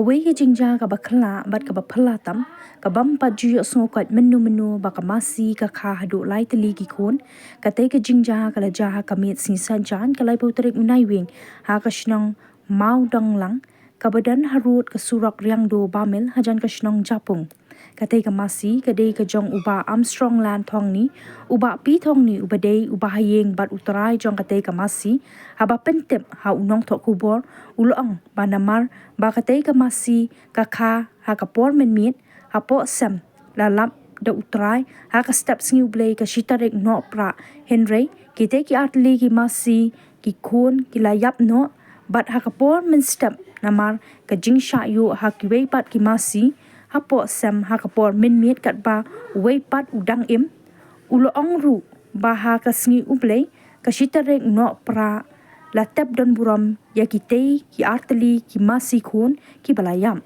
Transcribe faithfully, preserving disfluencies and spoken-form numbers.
Wei ka jingjia kaba khlaiñ bad kaba phylla tam, ka bym pat ju ïohsngew kat mynno mynno ba ka masi ka kha haduh lai tylli ki khun. Katei ka jingjia ka la jia ha ka miet sngi Saitjaiñ ka laiphew tarik u Naiwieng ha ka shnong Mawdanglang, kaba don harud ka surok Riangdo Bamel hajan ka shnong Japung. Katei ka masi ka dei ka jong u Bah Armstrong Lan Thongni, u Bah Pi Thongni uba dei u bahaïing bad u trai jong katei ka masi. Haba pyntip ha u nongthoh khubor, u la ong ba namar ba katei ka masi ka kha ha ka por mynmiet, hapoh sem la lap da u trai ha ka step sngi U Blei ka shi tarik Nohprah, hynrei kitei ki artylli ki masi ki khun ki la ïap noh bad ha ka por mynstep namar ka jingshah ïuh ha kiwei pat ki masi hapoh sem ha ka por mynmiet katba uwei pat u dang im. U la ong ruh ba ha ka sngi U Blei ka shi tarik Nohprah la tep don burom ïa kitei ki artylli ki masi khun kiba la ïap.